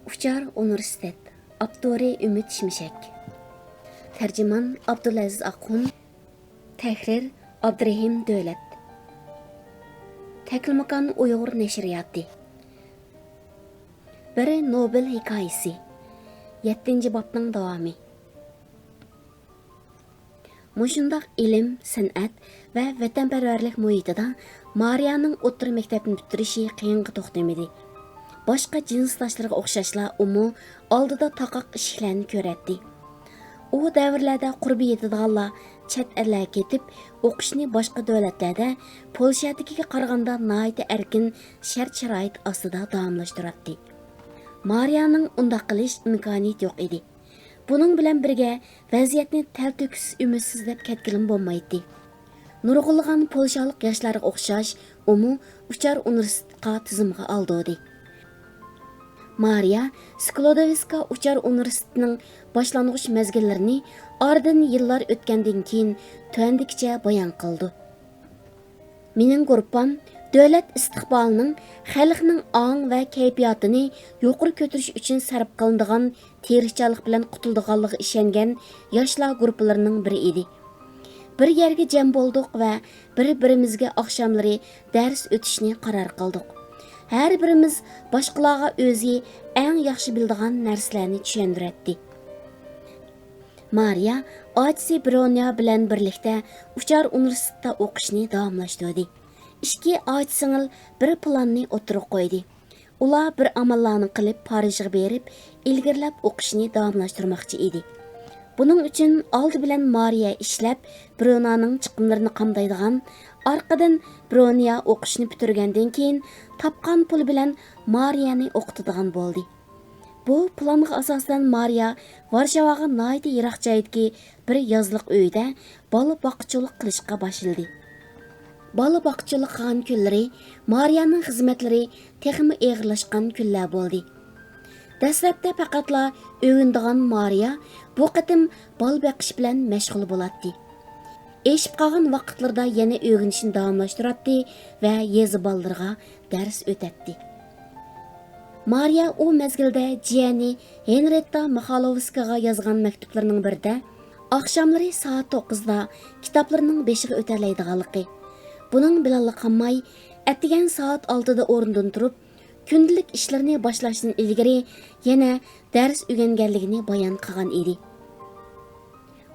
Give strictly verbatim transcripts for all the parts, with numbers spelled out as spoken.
ئۇچار ئۇنىۋېرسىتېت. ئاپتورى ئۈمىد شىمشەك. تەرجىمان ئابدۇلئەزىز ئاقۇن. تەھرىر ئابدۇرېھىم دۆلەت. تەكلىماكان ئۇيغۇر نەشرىياتى. بىر نوبېل ھېكايىسى. يەتتىنچى بابنىڭ داۋامى. مۇشۇنداق ئىلىم، سەنئەت ۋە ۋەتەنپەرۋەرلىك مۇھىتىدا مارىيانىڭ ئوتتۇرا مەكتەپنى پۈتتۈرۈشى قىيىنغا توختىمىدى. باشقا جىنستاشلىرىغا ئوخشاشلا ئۇمۇ ئالدىدا تاقاق ئىشىكلەرنى كۆرەتتى. ئۇ دەۋرلەردە قۇربى يېتىدىغانلار چەت ئەللەرگە كېتىپ، ئوقۇشنى باشقا دۆلەتلەردە، پولشادىكىگە قارىغاندا ناھايىتى ئەركىن شەرت-شارائىت ئاستىدا داۋاملاشتۇراتتى. مارىيانىڭ ئۇنداق قىلىش ئىمكانىيىتى يوق ئىدى. بۇنىڭ بىلەن بىرگە، ۋەزىيەتنى تەلتۆكۈس ئۈمىدسىزلەپ كەتكىلىمۇ بولمايتتى. نۇرغۇنلىغان پولشالىق ياشلارغا ئوخشاش، ئۇمۇ ئۇچار ئۇنىۋېرسىتېتقا تىزىمغا ئالدۇردى. مارىيا سكلودوۋسكا ئۇچار ئۇنىۋېرسىتېتىنىڭ باشلانغۇچ مەزگىللىرىنى ئارىدىن يىللار ئۆتكەندىن كېيىن تۆۋەندىكىچە بايان قىلىدۇ. مېنىڭ گۇرۇپپام دۆلەت ئىستىقبالىنىڭ، خەلقنىڭ ئاڭ ۋە كەيپىياتىنى يۇقىرى كۆتۈرۈش ئۈچۈن سەرپ قىلىنىدىغان تىرىشچانلىق بىلەن قۇتۇلىدىغانلىقىغا ئىشەنگەن ياشلار گۇرۇپپىلىرىنىڭ بىرى ئىدى. بىر يەرگە جەم بولدۇق ۋە بىر-بىرىمىزگە ئاخشاملىرى دەرس ئۆتۈشنى قارار قىلدۇق. ھەر بىرىمىز باشقىلارغا ئۆزى ئەڭ ياخشى بىلىدىغان نەرسىلەرنى چۈشەندۈرەتتى. مارىيا ئاچىسى برونيا بىلەن بىرلىكتە ئۇچار ئۇنىۋېرسىتېتتا ئوقۇشنى داۋاملاشتۇردى. ئىككى ئاچا-سىڭىل بىر پىلاننى ئوتتۇرىغا قويدى. ئۇلار بىر ئاماللارنى قىلىپ پارىژغا بېرىپ، ئىلگىرىلەپ ئوقۇشنى داۋاملاشتۇرماقچى ئىدى. بۇنىڭ ئۈچۈن ئالدى بىلەن مارىيا ئىشلەپ، برونانىڭ چىقىملىرىنى قامدايدىغان، ئارقىدىن برونيا ئوقۇشنى پۈتتۈرگەندىن كېيىن تاپقان پۇلى بىلەن مارىيانى ئوقۇتىدىغان بولدى. بۇ پىلانغا ئاساسەن مارىيا ۋارشاۋاغا ناھايىتى يىراق جايدىكى بىر يازلىق ئۆيدە بالا باققۇچىلىق قىلىشقا باشلىدى. بالا باققۇچىلىق قىلغان كۈنلىرى مارىيانىڭ خىزمەتلىرى تېخىمۇ ئېغىرلاشقان كۈنلەر بولدى. دەسلەپتە پەقەتلا ئۆگىنىدىغان مارىيا بۇ قېتىم بالا بېقىش بىلەن مەشغۇل بولاتتى. ئېشىپ قالغان ۋاقىتلىرىدا يەنە ئۆگىنىشىنى داۋاملاشتۇراتتى ۋە يېزا بالىلىرىغا دەرس ئۆتەتتى. مارىيا ئۇ مەزگىلدە جىيەنى ھېنرىيېتتا مىخالوۋسكىغا يازغان مەكتۇپلىرىنىڭ بىرىدە، ئاخشاملىرى سائەت توققۇزدا كىتابلىرىنىڭ بېشىغا ئۆتەلەيدىغانلىقى، بۇنىڭ بىلەنلا قالماي، ئەتىگەن سائەت ئالتىدا ئورنىدىن تۇرۇپ، كۈندىلىك ئىشلىرىنى باشلاشتىن ئىلگىرى يەنە دەرس ئۆگەنگەنلىكىنى بايان قىلغان ئىدى.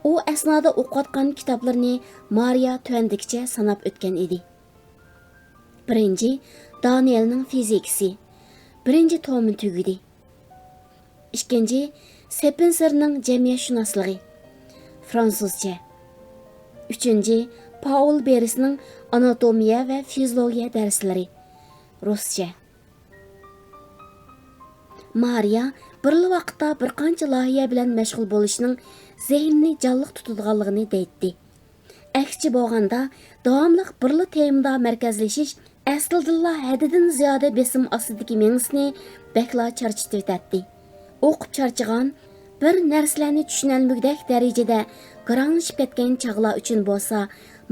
ئۇ ئەسنادا ئوقۇۋاتقان كىتابلىرىنى مارىيا تۆۋەندىكىچە ساناپ ئۆتكەن ئىدى. بىرىنچى، دانىيەلنىڭ فىزىكىسى. بىرىنچى تومى تۈگىدى. ئىككىنچى، سېپېنسېرنىڭ جەمئىيەتشۇناسلىقى، فرانسۇزچە. ئۈچىنچى، پائول بېرىسنىڭ ئاناتومىيە ۋە فىزىولوگىيە دەرسلىرى، رۇسچە. مارىيا بىرلا ۋاقىتتا بىر قانچە لايىھە بىلەن مەشغۇل بولۇشنىڭ زېھنىنى جانلىق تۇتىدىغانلىقىنى دەيتتى. ئەكسىچە بولغاندا، داۋاملىق بىرلا تېمىدا مەركەزلىشىش ئەسلىدىنلا ھەددىدىن زىيادە بېسىم ئاستىدىكى مېڭىسىنى بەكلا چارچىتىۋېتەتتى. ئوقۇپ چارچىغان، بىر نەرسىلەرنى چۈشىنەلمىگۈدەك دەرىجىدە گىراڭلىشىپ كەتكەن چاغلار ئۈچۈن بولسا،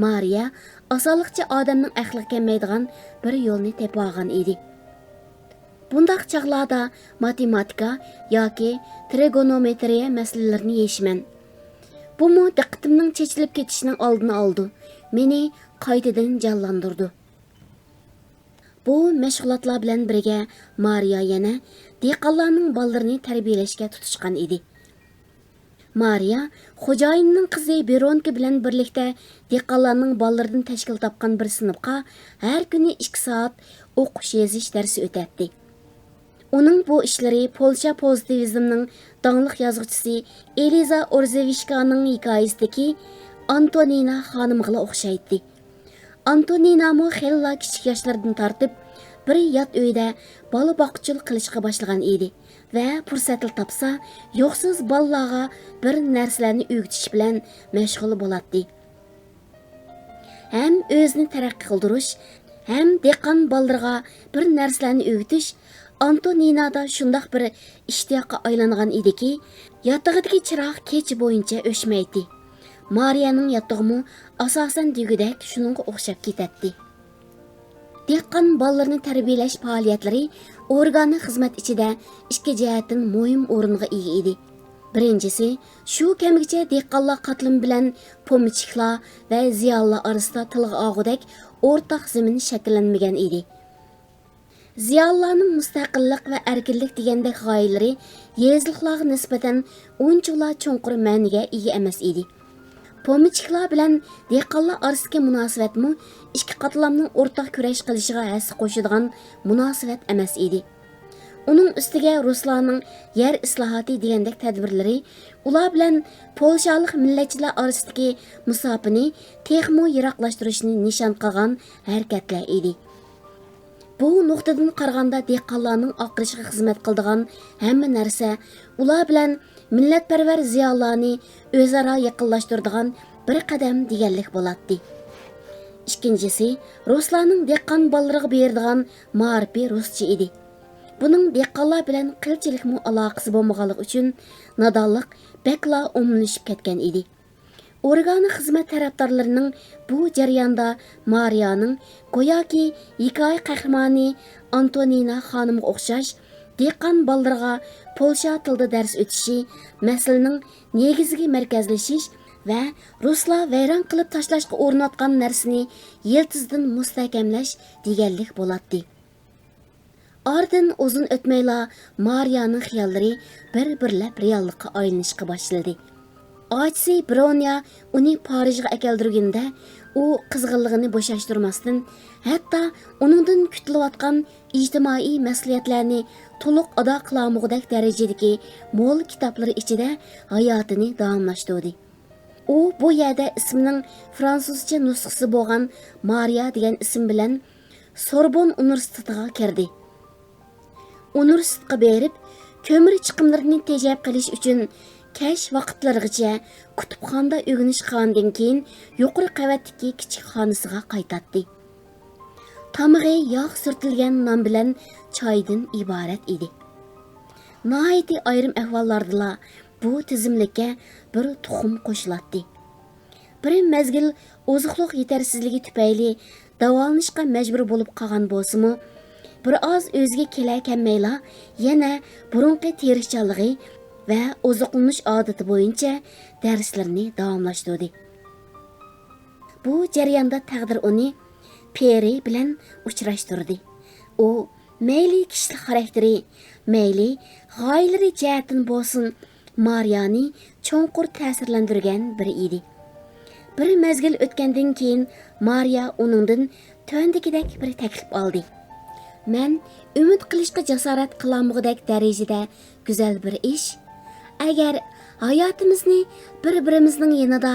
مارىيا ئاسانلىقچە ئادەمنىڭ ئەقلىگە كەلمەيدىغان بىر يولنى تېپىۋالغان ئىدى. بۇنداق چاغلاردا ماتېماتىكا ياكى ترىگونومېترىيە مەسىلىلىرىنى يېشىمەن. بۇمۇ دىققىتىمنىڭ چېچىلىپ كېتىشىنىڭ ئالدىنى ئالىدۇ، مېنى قايتىدىن جانلاندۇرىدۇ. بۇ مەشغۇلاتلار بىلەن بىرگە مارىيا يەنە دېھقانلارنىڭ بالىلىرىنى تەربىيەلەشكە تۇتۇشقان ئىدى. مارىيا خوجايىننىڭ قىزى ۋېرونكا بىلەن بىرلىكتە دېھقانلارنىڭ بالىلىرىدىن تەشكىل تاپقان بىر سىنىپقا ھەر كۈنى ئىككى سائەت ئوقۇش يېزىش دەرسى ئۆتەتتى. ئۇنىڭ بۇ ئىشلىرى پولشا پوزىتىۋىزمنىڭ داڭلىق يازغۇچىسى ئېلىزا ئورزېۋىشكانىڭ ھېكايىسىدىكى ئانتونىنا خانىمغىلا ئوخشايتتى. ئانتونىنامۇ خېلىلا كىچىك ياشلىرىدىن تارتىپ بىر يات ئۆيدە بالا باققۇچىلىق قىلىشقا باشلىغان ئىدى ۋە پۇرسەتلا تاپسا، يوقسۇز بالىلارغا بىر نەرسىلەرنى ئۆگىتىش بىلەن مەشغۇل بولاتتى. ھەم ئۆزىنى تەرەققىي قىلدۇرۇش، ھەم دېھقان بالىلىرىغا بىر نەرسىلەرنى ئۆگىتىش ئانتونىنادا شۇنداق بىر ئىشتىياققا ئايلانغان ئىدىكى، ياتىقىدىكى چىراغ كېچە بويىچە ئۆچمەيتتى. مارىيەنىڭ ياتىقىمۇ ئاساسەن دېگۈدەك شۇنىڭغا ئوخشاپ كېتەتتى. دېھقان بالىلىرىنى تەربىيەلەش پائالىيەتلىرى ئورگانىك خىزمەت ئىچىدە ئىككى جەھەتتىن مۇھىم ئورۇنغا ئىگە ئىدى. بىرىنچىسى، شۇ كەمگىچە دېھقانلار قاتلىمى بىلەن پومېشچىكلار ۋە زىيالىيلار ئارىسىدا تىلغا ئالغۇدەك ئورتاق زېمىن شەكىللەنمىگەن ئىدى. زىيالىيلارنىڭ مۇستەقىللىق ۋە ئەركىنلىك دېگەندەك غايىلىرى يېزىلىقلارغا نىسبەتەن ئۇنچىۋالا چوڭقۇر مەنىگە ئىگە ئەمەس ئىدى. پومېشچىكلار بىلەن دېھقانلار ئارىسىدىكى مۇناسىۋەتمۇ ئىككى قاتلامنىڭ ئورتاق كۈرەش قىلىشىغا ھەسسە قوشىدىغان مۇناسىۋەت ئەمەس ئىدى. ئۇنىڭ ئۈستىگە رۇسلارنىڭ يەر ئىسلاھاتى دېگەندەك تەدبىرلىرى ئۇلار بىلەن پولشالىق مىللەتچىلەر ئارىسىدىكى مۇساپىنى تېخىمۇ يىراقلاشتۇرۇشنى نىشان قىلغان ھەرىكەتلەر ئىدى. بۇ نۇقتىدىن قارىغاندا، دېھقانلارنىڭ ئاقىرىشىغا خىزمەت قىلىدىغان ھەممە نەرسە ئۇلار بىلەن مىللەتپەرۋەر زىيالىيلارنى ئۆزئارا يېقىنلاشتۇرىدىغان بىر قەدەم دېگەنلىك بولاتتى. ئىككىنچىسى، رۇسلارنىڭ دېھقان بالىلىرىغا بېرىدىغان مائارىپى رۇسچە ئىدى. بۇنىڭ دېھقانلار بىلەن قىلچىلىكمۇ ئالاقىسى بولمىغانلىقى ئۈچۈن، نادانلىق بەكلا ئومۇملىشىپ كەتكەن ئىدى. ئورگانىك خىزمەت تەرەپدارلىرىنىڭ بۇ جەرياندا مارىيانىڭ گوياكى ھېكايە قەھرىمانى ئانتونىنا خانىمغا ئوخشاش دېھقان بالىلىرىغا پولشا تىلىدا دەرس ئۆتۈشى مەسىلىنىڭ نېگىزىگە مەركەزلىشىش ۋە رۇسلار ۋەيران قىلىپ تاشلاشقا ئۇرۇنۇۋاتقان نەرسىنى يىلتىزىدىن مۇستەھكەملەش دېگەنلىك بولاتتى. ئارىدىن ئۇزۇن ئۆتمەيلا مارىيانىڭ خىياللىرى بىر-بىرلەپ رېئاللىققا ئايلىنىشقا باشلىدى. ئاچىسى برونيا ئۇنى پارىژغا ئەكەلدۈرگىنىدە، ئۇ قىزغىنلىقىنى بوشاشتۇرماستىن، ھەتتا ئۇنىڭدىن كۈتۈلۈۋاتقان ئىجتىمائىي مەسئۇلىيەتلەرنى تولۇق ئادا قىلالمىغۇدەك دەرىجىدىكى مول كىتابلىرى ئىچىدە ھاياتىنى داۋاملاشتۇردى. ئۇ بۇ يەردە ئىسمىنىڭ فرانسۇزچە نۇسخىسى بولغان مارىيا دېگەن ئىسىم بىلەن سوربون ئۇنىۋېرسىتېتىغا كىردى. ئۇنىۋېرسىتېتقا بېرىپ، كۆمۈر چىقىملىرىنى تېجەپ قېلىش ئۈچۈن كەچ ۋاقىتلىرىغىچە كۇتۇپخانىدا ئۆگىنىش قىلغاندىن كېيىن، يۇقىرى قەۋەتتىكى كىچىك خانىسىغا قايتاتتى. تامىقى ياغ سۈرتۈلگەن نان بىلەن چايدىن ئىبارەت ئىدى. ناھايىتى ئايرىم ئەھۋاللاردىلا بۇ تىزىملىككە بىر تۇخۇم قوشۇلاتتى. بىر مەزگىل ئوزۇقلۇق يېتەرسىزلىكى تۈپەيلى داۋالىنىشقا مەجبۇر بولۇپ قالغان بولسىمۇ، بىر ئاز ئۆزىگە كېلەلمەيلا يەنە بۇرۇنقى تىرىشچانلىقى ۋە ئوزۇقلىنىش ئادىتى بويىچە دەرسلىرىنى داۋاملاشتۇردى. بۇ جەرياندا تەقدىر ئۇنى پيېرى بىلەن ئۇچراشتۇردى. ئۇ مەيلى كىشىلىك خاراكتېرى، مەيلى غايىلىرى جەھەتتىن بولسۇن، مارىيانى چوڭقۇر تەسىرلەندۈرگەن بىرى ئىدى. بىر مەزگىل ئۆتكەندىن كېيىن، مارىيا ئۇنىڭدىن تۆۋەندىكىدەك بىر تەكلىپ ئالدى: «مەن ئۈمىد قىلىشقا جاسارەت قىلالمىغۇدەك دەرىجىدە گۈزەل بىر ئىش، ئەگەر ھاياتىمىزنى بىر-بىرىمىزنىڭ يېنىدا،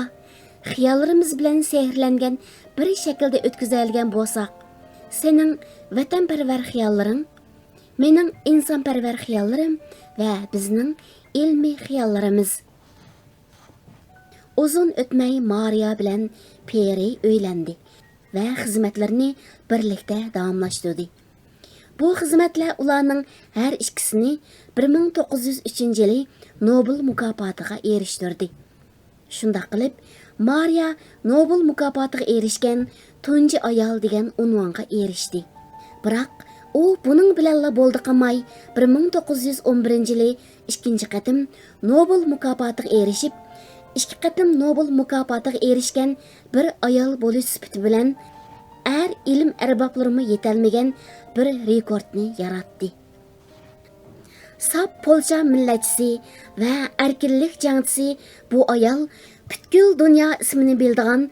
خىياللىرىمىز بىلەن سېھىرلەنگەن بىر شەكىلدە ئۆتكۈزەلىگەن بولساق، سېنىڭ ۋەتەنپەرۋەر خىياللىرىڭ، مېنىڭ ئىنسانپەرۋەر خىياللىرىم ۋە بىزنىڭ ئىلمىي خىياللىرىمىز.» ئۇزۇن ئۆتمەي مارىيا بىلەن پيېرى ئۆيلەندى ۋە خىزمەتلىرىنى بىرلىكتە داۋاملاشتۇردى. بۇ خىزمەتلەر ئۇلارنىڭ ھەر ئىككىسىنى بىر مىڭ توققۇز يۈز ئۈچىنچى يىلى نوبېل مۇكاپاتىغا ئېرىشتۈردى. شۇنداق قىلىپ، مارىيا نوبېل مۇكاپاتىغا ئېرىشكەن تۇنجى ئايال دېگەن ئۇنۋانغا ئېرىشتى. بىراق، ئۇ بۇنىڭ بىلەنلا بولدى قالماي، بىر مىڭ توققۇز يۈز ئون بىرىنچى يىلى ئىككىنچى قېتىم نوبېل مۇكاپاتىغا ئېرىشىپ، ئىككى قېتىم نوبېل مۇكاپاتىغا ئېرىشكەن بىر ئايال بولۇش سۈپىتى بىلەن، ئەر ئىلىم ئەربابلىرىمۇ يېتەلمىگەن بىر رېكورتنى ياراتتى. ساپ پولشا مىللەتچىسى ۋە ئەركىنلىك جەڭچىسى بۇ ئايال پۈتكۈل دۇنيا ئىسمىنى بىلىدىغان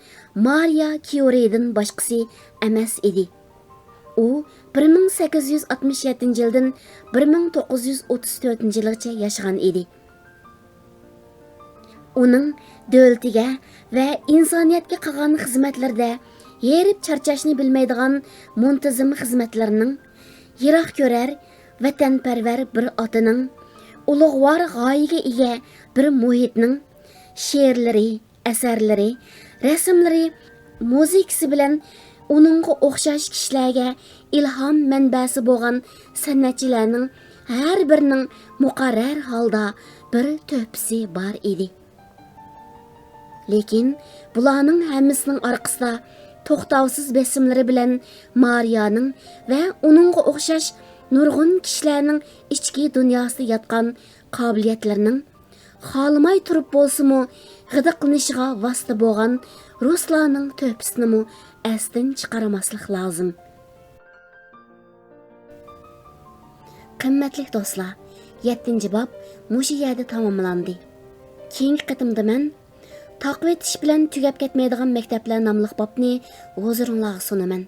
مارىيا كيۇرىدىن باشقىسى ئەمەس ئىدى. ئۇ بىر مىڭ سەككىز يۈز ئاتمىش يەتتىنچى يىلدىن بىر مىڭ توققۇز يۈز ئوتتۇز تۆتىنچى يىلغىچە ياشىغان ئىدى. ئۇنىڭ دۆلىتىگە ۋە ئىنسانىيەتكە قىلغان خىزمەتلىرىدە ھېرىپ چارچاشنى بىلمەيدىغان مۇنتىزىم خىزمەتلىرىنىڭ، يىراق كۆرەر، ۋەتەنپەرۋەر بىر ئاتىنىڭ، ئۇلۇغۋار غايىگە ئىگە بىر مۇھىتنىڭ، شېئىرلىرى، ئەسەرلىرى، رەسىملىرى، مۇزىكىسى بىلەن ئۇنىڭغا ئوخشاش كىشىلەرگە ئىلھام مەنبەسى بولغان سەنئەتچىلەرنىڭ ھەر بىرىنىڭ مۇقەررەر ھالدا بىر تۆھپىسى بار ئىدى. لېكىن بۇلارنىڭ ھەممىسىنىڭ ئارقىسىدا توختاۋسىز بېسىملىرى بىلەن مارىيانىڭ ۋە ئۇنىڭغا ئوخشاش نۇرغۇن كىشىلەرنىڭ ئىچكى دۇنياسىدا ياتقان قابىلىيەتلىرىنىڭ، خالىماي تۇرۇپ بولسىمۇ غىدىقلىنىشىغا ۋاسىتە بولغان رۇسلارنىڭ تۆھپىسىنىمۇ ئەستىن چىقارماسلىق لازىم. قىممەتلىك دوستلار، يەتتىنچى باب مۇشۇ يەردە تاماملاندى. كېيىنكى قېتىمدا مەن تاقىۋېتىش بىلەن تۈگەپ كەتمەيدىغان مەكتەپلەر ناملىق بابنى ھۇزۇرۇڭلارغا سۇنىمەن.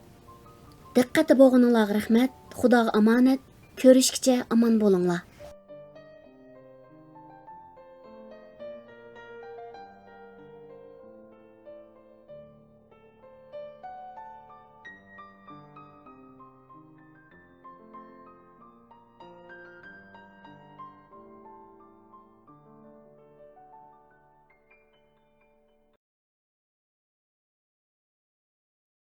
دىققەتتە بولغىنىڭلارغا رەھمەت، خۇداغا ئامانەت، كۆرۈشكىچە ئامان بولۇڭلار.